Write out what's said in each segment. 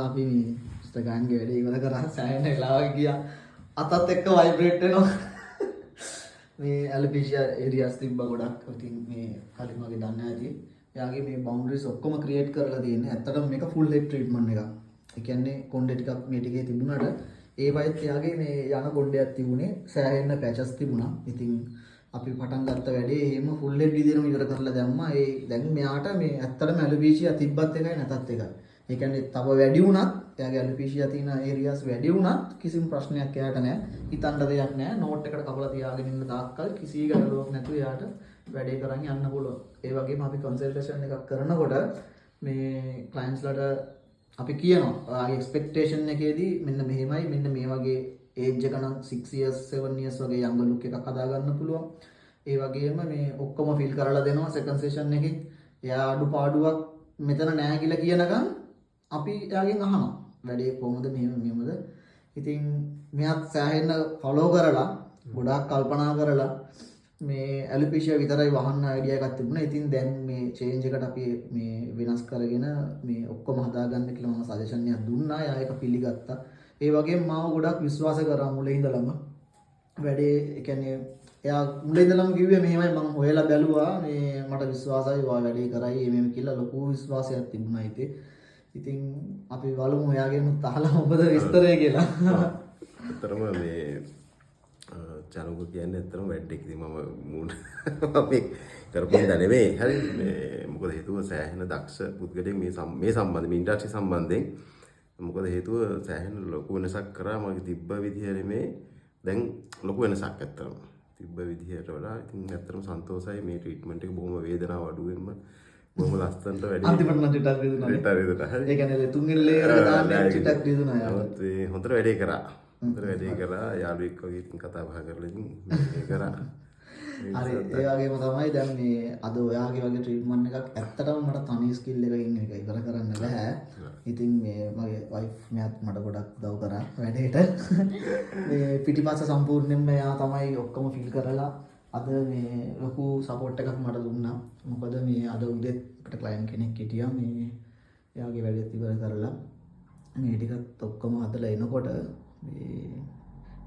අපි මේ මිස්ටර් ගයන්ගේ වැඩේ ඉවර කරා. සෑහෙන වෙලාවක් ගියා. අතත් එක්ක වයිබ්‍රේට් වෙනවා. මේ ඇලොපීෂියා ඒරියාස් තිබ්බ ගොඩක්. ඉතින් මේ කලින් වගේ දන්නේ නැති. එයාගේ මේ බවුන්ඩරිස් ඔක්කොම ක්‍රියේට් කරලා තියෙන්නේ. ඇත්තටම මේක ෆුල් හෙඩ් ට්‍රීට්මන්ට් එකක්. ඒ කියන්නේ කොණ්ඩේ ටිකක් මේ ටිකේ තිබුණාට ඒ වයිත් එයාගේ මේ යන කොණ්ඩයක් තිබුණේ, සෑහෙන පැචස් තිබුණා. ඉතින් අපි පටන් ගත්ත වැඩේ එහෙම ෆුල් හෙඩ් විදිහටම ඉවර කරලා දැම්මා. ඒ දැන් මෙයාට මේ ඇත්තටම ඇලොපීෂියා තිබ්බත් එකයි නැතත් එකයි. ඒ කියන්නේ තව වැඩි වුණත්, එයාගේ ඇලොපීෂියා තියෙන ඒරියාස් වැඩි වුණත් කිසිම ප්‍රශ්නයක් එයාට නෑ. හිතන්න දෙයක් නෑ. නෝට් එකට කපලා තියාගෙන ඉන්න තාක්කල් කිසි ගැටලුවක් නැතුව එයාට වැඩේ කරන් යන්න පුළුවන්. ඒ වගේම අපි කන්සල්ටේෂන් එකක් කරනකොට මේ ක්ලයන්ට්ස්ලාට අපි කියනවා ඔයාගේ එක්ස්පෙක්ටේෂන් එකේදී මෙන්න මෙහෙමයි, මෙන්න මේ වගේ ඒජ් එක නම් 6 years, 7 years වගේ යංගර් ලුක් එකක් හදාගන්න පුළුවන්. ඒ වගේම මේ ඔක්කොම ෆිල් කරලා දෙනවා සෙකන්ඩ් සෙෂන් එකේ. එයා අඩුපාඩුවක් මෙතන නෑ කියලා කියනකම් අපි එයාගෙන් අහනවා. වැඩේ කොහොමද, මෙහෙම මෙහෙමද? ඉතින් මෙයාත් සෑහෙන ෆලෝ කරලා, ගොඩාක් කල්පනා කරලා මේ ඇලොපීෂියා විතරයි වහන්න අයිඩියා එකක් තිබුණා. ඉතින් දැන් මේ චේන්ජ් එකට අපි මේ වෙනස් කරගෙන මේ ඔක්කොම හදාගන්න කියලා මම සජෙෂන් එකක් දුන්නා. එයා ඒක පිළිගත්තා. ඒ වගේම මාව ගොඩක් විශ්වාස කරා මුලින් ඉඳලම. වැඩේ ඒ කියන්නේ එයා මුලින් ඉඳලම කිව්වේ මෙහෙමයි, මං හොයලා බැලුවා, මේ මට විශ්වාසයි ඔයා වැඩේ කරයි එහෙම කියලා ලොකු විශ්වාසයක් තිබුණා ඉතින්. ඉතින් අපි බලමු එයාගෙනුත් අහලා මොකද විස්තරය කියලා. ඇත්තටම මේ චනුක කියන්නේ ඇත්තටම වැඩක්. ඉතින් මම මූණ මේ කරපු හින්දා නෙමෙයි. හරි, මේ මොකද හේතුව සෑහෙන දක්ෂ පුද්ගලයෙක් මේ මේ සම්බන්ධ මේ ඉන්ඩස්ට්‍රි සම්බන්ධයෙන්. මොකද හේතුව සෑහෙන ලොකු වෙනසක් කරා. මගේ තිබ්බ විදිහ නෙමෙයි, දැන් ලොකු වෙනසක් ඇත්තටම තිබ්බ විදිහට වඩා. ඉතින් ඇත්තටම සන්තෝෂයි. මේ ට්‍රීට්මන්ට් එක බොහොම වේදනාව අඩුවෙන්ම බොහොම ලස්සනට වැඩි. අන්තිමට නම් චුට්ටක් රිදුනා නේ. රිදුනා රිදුනා, හරි. ඒ කියන්නේ තුන්වෙනි ලේයර් එක දාන්න චුට්ටක් රිදුනා යාට. නමුත් ඒ හොඳට වැඩේ කරා. හොඳට වැඩේ කරා. යාළුවෙක් වගේ ඉතින් කතා බහ කරලා ඉතින් මේ කරා. හරි, ඒ වගේම තමයි දැන් මේ අද ඔයාගේ වගේ ට්‍රීට්මන්ට් එකක් ඇත්තටම මට තනි ස්කිල් එකකින් එක ඉවර කරන්න බෑ. ඉතින් මේ මගේ වයිෆ් මෙයාත් මට ගොඩක් උදව් කරා වැඩේට. මේ පිටිපස්ස සම්පූර්ණයෙන්ම එයා තමයි ඔක්කොම ෆිල් කරලා අද මේ ලොකු සපෝට් එකක් මට දුන්නා. මොකද මේ අද උදේත් අපිට ක්ලයන්ට් කෙනෙක් හිටියා. මේ එයාගේ වැඩේත් ඉවර කරලා මේ ටිකත් ඔක්කොම හදලා එනකොට මේ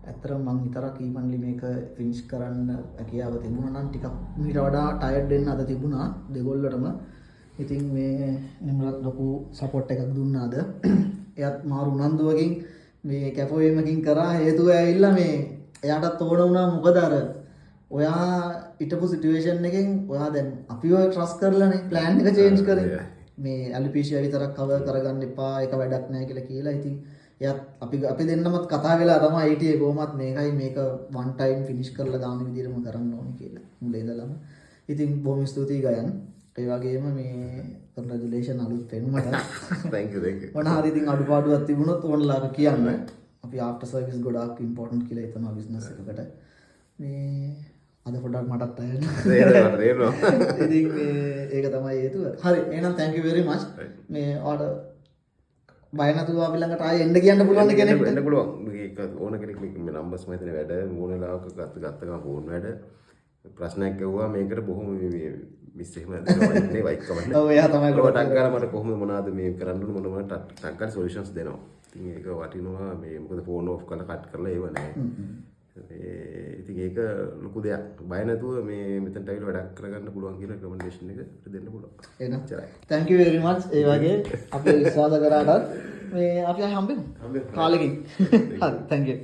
ඇත්තටම මං විතරක් ඊවන්ලි මේක ෆිනිෂ් කරන්න හැකියාව තිබුණා නම් ටිකක් මීට වඩා ටයර්ඩ් වෙන්න අද තිබුණා දෙගොල්ලටම. ඉතින් මේ නිම්රත් ලොකු සපෝට් එකක් දුන්නා අද. එයාත් මාරු උනන්දුවකින් මේ කැපවීමකින් කරා. හේතුව ඇවිල්ලා මේ එයාටත් ඕන වුණා. මොකද අර ඔයා හිටපු සිටුේෂන් එකෙන් ඔයා දැන් අපිව ට්‍රස්ට් කරලානේ ප්ලෑන් එක චේන්ජ් කරේ. මේ ඇලොපීෂියා විතරක් කවර් කරගන්න එපා, ඒක වැඩක් නෑ කියලා කියලා. ඉතින් එයාත් අපි අපි දෙන්නමත් කතා වෙලා තමයි හිටියේ කොහොමත් මේකයි මේක වන් ටයිම් ෆිනිෂ් කරලා දාන විදිහටම කරන්න ඕනේ කියලා මුල ඉඳලම. ඉතින් බොහොම ස්තුතියි ගයන්. ඒ වගේම මේ කන්ග්‍රැචුලේෂන් අලුත් පෙනුමට. Thank you, thank you. මොන හරි ඉතින් අඩුපාඩුවක් තිබුණොත් ඕනලාක කියන්න. අපි ආෆ්ටර් සර්විස් ගොඩාක් ඉම්පෝටන්ට් කියලා හිතනවා බිස්නස් එකකට. මේ අද පොඩක් මටත් අයන්න. තේරෙනවා තේරෙනවා. ඉතින් මේ ඒක තමයි හේතුව. හරි, එහෙනම් thank you very much. මේ ඔයාලට බය නැතුව අපි ළඟට ආයෙ එන්න කියන්න පුළුවන් කෙනෙක්ට? එන්න පුළුවන්. මේක ඕන කෙනෙක් මේ නම්බර්ස් මම හිතන්නේ වැඩ ඕන වෙලාවක ගත්ත ගත්ත ගමන් ෆෝන් වැඩ. ප්‍රශ්නයක් ඇහුවා මේකට බොහොම මේ මේ මිස් එහෙම දෙනවා ඉන්නේ වයික් කමන්නේ. ඔව්, එයා තමයි ඔව්, ටක් ගාලා මට කොහොමද මොනවද මේ කරන්න ඕන මොන මොන ටක් ටක් ගාලා සොලියුෂන්ස් දෙනවා. ඉතින් ඒක වටිනවා. මේ මොකද ෆෝන් ඔෆ් කරලා කට් කරලා ඒව නෑ. මේ ඉතින් ඒක ලොකු දෙයක්. බය නැතුව මේ මෙතනට ඇවිල්ලා වැඩක් කරගන්න පුළුවන් කියන රෙකමෙන්ඩේෂන් එක අපිට දෙන්න පුළුවන්. එහෙනම් එච්චරයි. Thank you very much. ඒ වගේ අපි විශ්වාස කරාටත් මේ අපි ආයෙ හම්බෙමු. හම්බෙමු. කාලෙකින්. හරි, thank you.